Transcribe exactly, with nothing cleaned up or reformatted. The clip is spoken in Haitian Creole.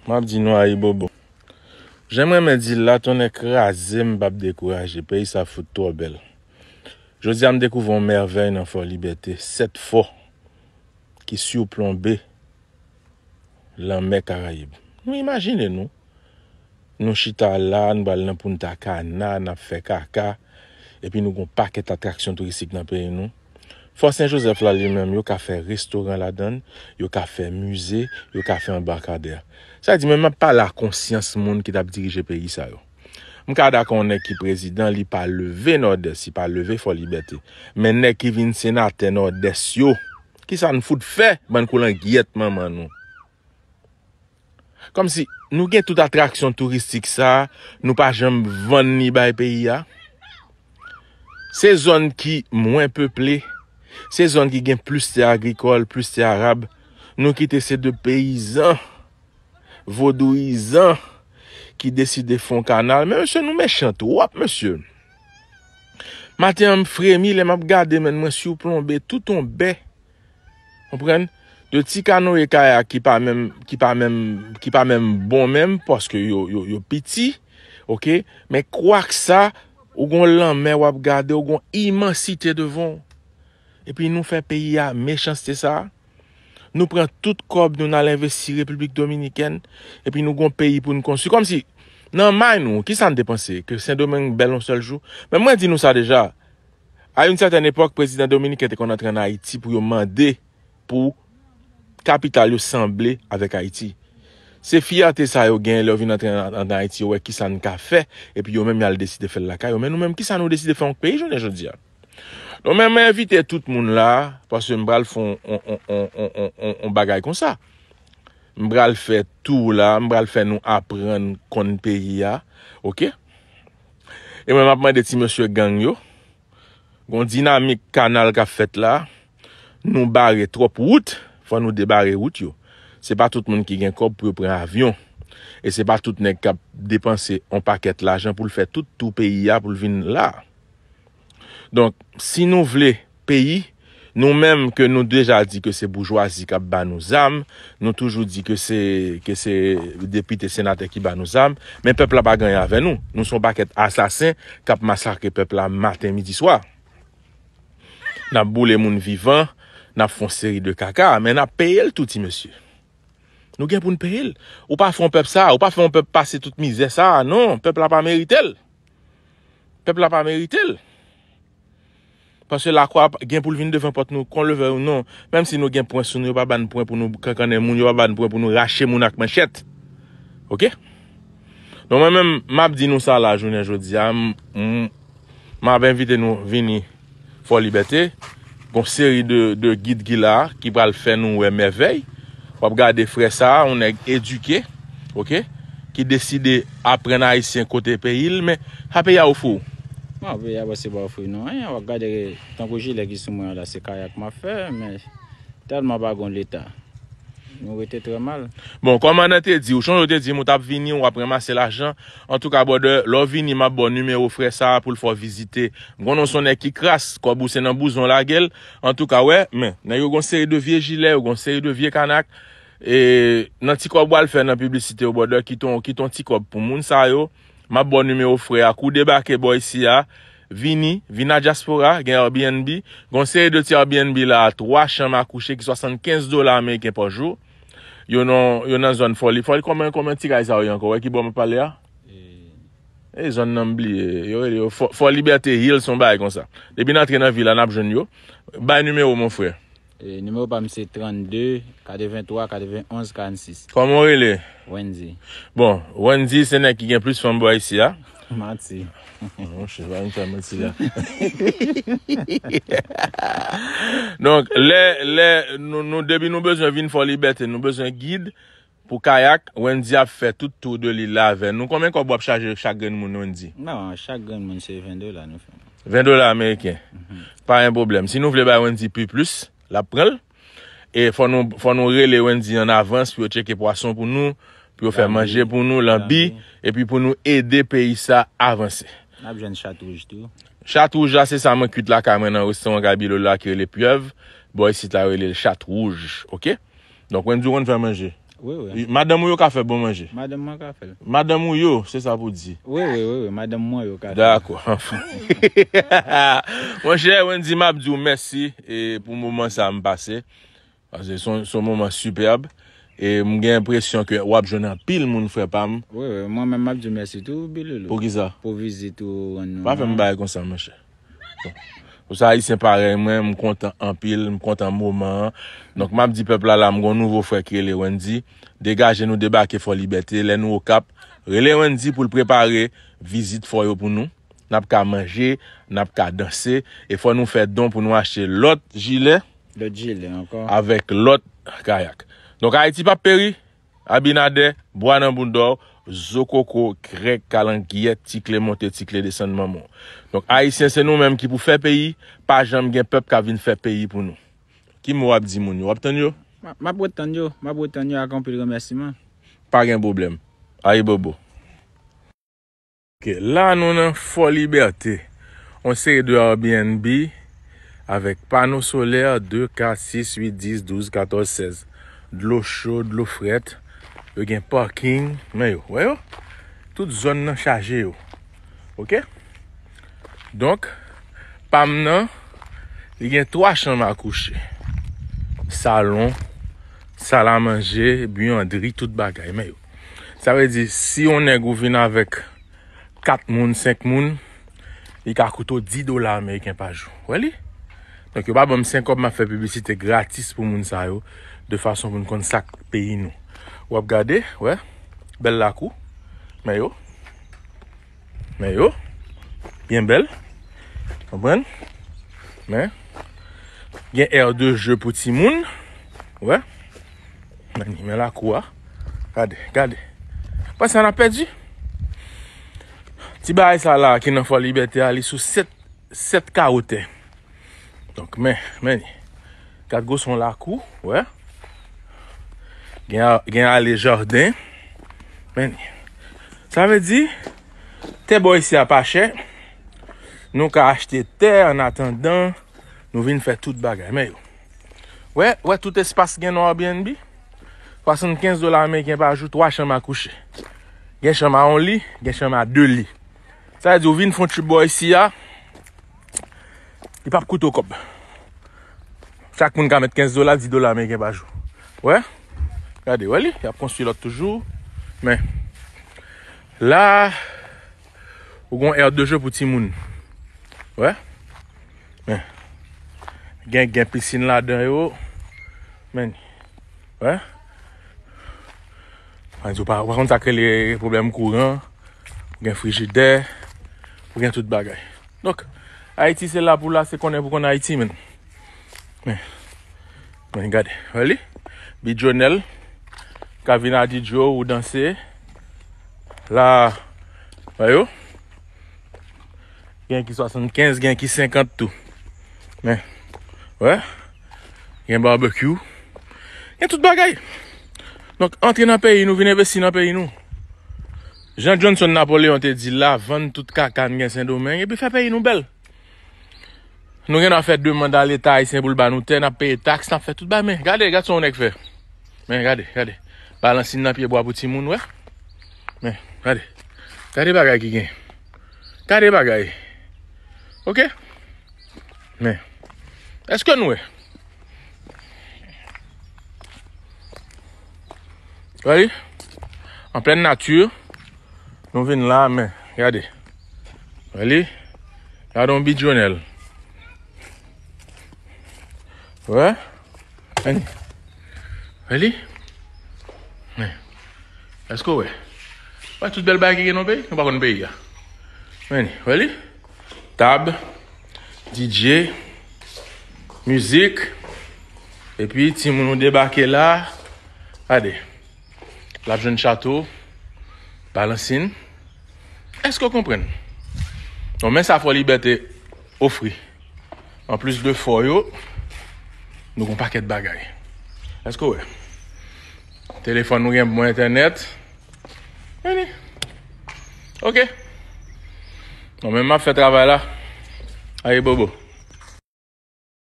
M ap di nou ayibobo. Jan m renmen di l la, tonnè kraze m, m p ap dekouraje. Peyi sa fout twò bèl. Jodi a, m dekouvri yon mèvèy nan Fò Libète, sèt fò ki siplonbe lanmè Karayib. Nou imajine nou, nou chita la, nou pral nan Punta Cana, n ap fè kaka, epi nou gon pakèt atraksyon touristik nan peyi nou. Fò Sen Jozèf la, li menm, yo ka fè restoran ladan l, yo ka fè mize, yo ka fè anbakadè. Sa di, mwen, m ap pale a konsyans moun ki t ap dirije peyi sa yo. M ka dakò yon nèg ki prezidan, li pa leve Nòdès, li pa leve Fò Libète. Men nèg ki vin senatè Nòdès yo, kisa n fout fè, bann koulangyèt manman nou? Kòmsi nou gen tout atraksyon touristik sa, nou pa janm vann ni bay peyi a. Se zòn ki mwen peple, se zòn ki gen plis tè agrikòl, plis tè arab. Nou kite se de peyizan, vodouyizan, ki deside fè yon kanal. Men mesye, nou mechan twòp, mesye. Maten an, m fremi lè m ap gade, men mwen siplonbe tout yon bè. Konprann? De ti kanoye kayak ki pa menm, ki pa menm, ki pa menm bon menm, paske yo, yo, yo piti, oke? Men kwak sa, ou gon lanmè w ap gade, ou gon imansite devan w. Epi nou fè peyi a mechanste sa. Nou pran tout kòb nou, n al envesti Repiblik Dominikèn, epi nou gon peyi pou n konstwi. Kòmsi, nan may nou, kisa n te panse? Ke Sendomeng bèl yon sèl jou? Men mwen di nou sa deja. A yon sètèn epòk, prezidan dominiken te konn antre ann Ayiti pou yo mande pou kapital yo sanble avèk Ayiti. Se fyète sa yo genyen lè yo vin antre ann, ann Ayiti, yo wè kisa n ka fè, epi yo menm y al deside fè l lakay yo. Men nou menm, kisa nou deside fè yon peyi jounen jodi a? Donk, men mwen envite tout moun la, paske m pral fè yon, yon, yon, yon, yon, yon, yon bagay konsa. M pral fè tou la, m pral fè nou aprann konn peyi a, oke? E mwen, m ap mande ti mesye gang yo, gon dinamik kanal k ap fèt la, nou bare twòp wout, fò nou debare wout yo. Se pa tout moun ki gen kòb pou yo pran avyon. E se pa tout nèg k ap depanse yon pakèt lajan pou l fè tout tou peyi a pou l vin la. Donk, si nou vle peyi, nou menm ke nou deja di ke se boujwazi k ap ba nou zam, nou toujou di ke se, ke se depite, senatè ki ba nou zam, men pèp la pa gen anyen avè nou. Nou se yon pakèt asasen k ap masakre pèp la maten, midi, swa. N ap boule moun vivan, n ap fè yon seri de kaka, men n ap peye l tou, ti mesye. Nou gen pou n peye l. Ou pa fè yon pèp sa, ou pa fè yon pèp pase tout mizè sa, non, pèp la pa merite l. Pèp la pa merite l. Paske lakwa ap gen pou l vin devan pòt nou, kon l vle ou non. Menm si nou gen pwen sou nou, yo pa ba n pwen pou nou kankannen moun, yo pa ba n pwen pou nou rache moun ak manchèt. Oke? Donk, mwen menm, m ap di nou sa la, jounen jodi a, m, m, m ap envite nou vini Fò Libète. Gon seri de, de gid ki la, ki pral fè nou wè mèvèy. W ap gade frè sa a, yon nèg edike, oke, ki deside aprann Ayisyen kote peyi l, men sa peyi a ofri w? Bon, peyi a pa se pa ofri nou anyen. W ap gade tankou jilè ki sou mwen an la, se kayak m ap fè, men tèlman pa gon Leta. Nou rete trè mal. Bon, kòmandan te di w, sonje w te di m ou t ap vini, w ap ranmase lajan. Antouka, brother, lè w vini, m ap ba w nimewo frè sa a pou l fè w vizite. M konnen w se yon nèg ki kras, kòb ou se nan bouzon w lage l. Antouka, wè, men, nèg yo gon seri de vye jilè, yo gon seri de vye kanak. E, nan ti kòb w al fè nan piblisite yo, brother, kite yon, kite yon ti kòb pou moun sa yo. M ap ba w nimewo frè a. Kou w debake bò isi a, vini, vin nan dyaspora, gen Airbnb. Gon seri de ti Airbnb la, twa chanm a kouche ki swasannkenz dola ameriken pa jou. Yo nan, yo nan zòn Fòli. Fòli, kòman, kòman ti kay sa yo ye ankò? Wè ki bò m ap pale a? E, zòn nan m bliye. Yo rele yo Fò, Fò Libète Hill, se yon bagay konsa. Depi n antre nan vil la, n ap jwenn yo. Bay nimewo, mon frè. E, nimewo pa m se trannde, katrevenntwa, katrevenonz, karannsis. Kòman w rele? Wendy. Bon, Wendy se nèg ki gen plis fanm bò isi a. Manti. Non, monchè, pa vin fè manti la. Donk, lè, lè nou, nou, depi nou bezwen vin Fò Libète, nou bezwen gid, pou kayak, Wendy ap fè tout tou de lil la avè nou. Konbyen kòb w ap chaje chak grenn moun, Wendy? Non, chak grenn moun se ven dola nou fè. Ven dola ameriken. Mhm. Pa gen pwoblèm. Si nou vle bay Wendy pi plis, l ap pran l. E fò nou, fò nou rele Wendy an avans pou yo tcheke pwason pou nou, pou yo fè manje pou nou, lanbi, epi pou nou ede peyi sa avanse. N ap jwenn chat wouj tou. Chat wouj la, se sa mwen kwit lakay mwen nan restoran Gaby Lola ki rele Pyèv. Bò isit la, yo rele l chat wouj, oke? Donk, Wendy konn fè manje. Wi, wi. Madanm ou yo ka fè bon manje. Madanm mwen ka fè l. Madanm ou yo, se sa pou di. Wi, wi, wi, wi. Madanm mwen yo ka fè l. Dakò. Monchè, Wendy, m ap di w mèsi e pou moman sa m pase. Paske se yon, se yon moman sipèb. E m gen enpresyon ke w ap jwenn anpil moun, frè pa m. Wi, wi, mwen menm m ap di w mèsi tou, Bilolo. Pou kisa? Pou vizit ou rann nou an. Pa fè m bagay konsa, monchè. Pou sa, Ayisyen parèy mwen, m kontan anpil, m kontan moman an. Donk, m ap di pèp la la, m gen yon nouvo frè ki rele Wendy. Degaje nou debake Fò Libète, lè nou Okap, rele Wendy pou l prepare vizit fò yo pou nou. N ap ka manje, n ap ka danse, e fò nou fè don pou nou achte lòt jilè. Lòt jilè ankò. Avèk lòt kayak. Donk, Ayiti p ap peri. Abinadè, bwa nan bounda w, zo koko, grèg, kalangyèt, ti kle monte, ti kle desann manman w. Donk, Ayisyen, se nou menm ki pou fè peyi, pa janm gen pèp k ap vin fè peyi pou nou. Ki mo w ap di moun yo? W ap tann yo? M ap, m ap ret tann yo, m ap ret tann yo ak anpil remèsiman. Pa gen pwoblèm. Ayibobo. Ok, la nou nan Fò Libète. Yon seri de Airbnb avèk pano solè, de, kat, sis, uit, dis, douz, katòz, sèz. Dlo cho, dlo frèt. Yo gen parking. Men yo, wè yo? Tout zòn nan chaje yo. Ok? Donk, pa m nan, li gen twa chanm a kouche. Salon, sal a manje, biyandri, tout bagay. Men yo. Sa vle di, si yon nèg ou vin avèk kat moun, senk moun, li ka koute w dis dola ameriken pa jou. Wè li? Donk, yo pa ban m senk kòb, m ap fè piblisite gratis pou moun sa yo, de fason pou n konn sa k peyi nou. W ap gade, wè, bèl lakou, men yo, men yo, byen bèl, konprann? Men, gen aire de jeu pou timoun, wè, men, men lakou a, gade, gade, panse n ap pèdi? Ti bagay sa la ki nan Fò Libète a, li sou sèt, sèt kawo tè. Donk, men, men li. Gad gwosè yon lakou, wè. Gen a, gen ale jaden. Men li. Sa vle di, tè bò isi a pa chè. Nou ka achte tè an atandan nou vin fè tout bagay. Men yo. Wè, wè tout espas gen nan Airbnb. Swasannkenz dola ameriken pa jou, twa chanm a kouche. Gen chanm a yon li, gen chanm a de li. Sa vle di, ou vin fè yon trip bò isi a, li p ap koute w kòb. Chak moun ka met kenz dola, dis dola ameriken pa jou. Wè? Gade, wè li? Y ap konstwi lòt toujou. Men, la, ou gon aire de jeu pou timoun. Wè? Men, gen, gen pisin ladan yo. Men, wè? Ann di w pa, w pa konn sa k rele pwoblèm kouran, ou gen frijidè, ou gen tout bagay. Donk, Ayiti se la pou la, se konnen pou konn Ayiti, men. Men, men gade, wè li? Bidjonèl, ka vin a Didjo, ou danse. La, wè yo? Gen ki swasannkenz, gen ki senkant tou. Men, wè. Gen barbecue. Gen tout bagay. Donk, antre nan peyi nou, vin envesti nan peyi nou. Jan Johnson Napoléon te di la, vann tout kaka n gen Sendomeng, epi fè peyi nou bèl. Nou gen dwa fè demann a Leta ayisyen pou l ba nou tè, n ap peye taks, n ap fè tout bagay, men gade, gad sa yon nèg fè. Men gade, gade. Balansin nan pye bwa pou timoun, wè. Men, gade. Gade bagay ki gen. Gade bagay. Ok? Men, èske nou wè? Gade. An plèn nati, nou vin la, men, gade. Wè li? Gade yon bidjonèl. Wè? Men. Wè li? Men. Èske w wè? Wè tout bèl bagay ki gen nan peyi? Nou pa konn peyi a. Men, wè li? Tab, D J, mizik, epi timoun ou debake la. Gade. L ap jwenn chato, balansin. Èske w konprann? Bon, men sa Fò Libète ofri. Anplis de fò yo, nou gon pakèt bagay. Èske w wè? Telefòn nou gen bon entènèt. Vini. Ok. Bon, men m ap fè travay la. Ayibobo.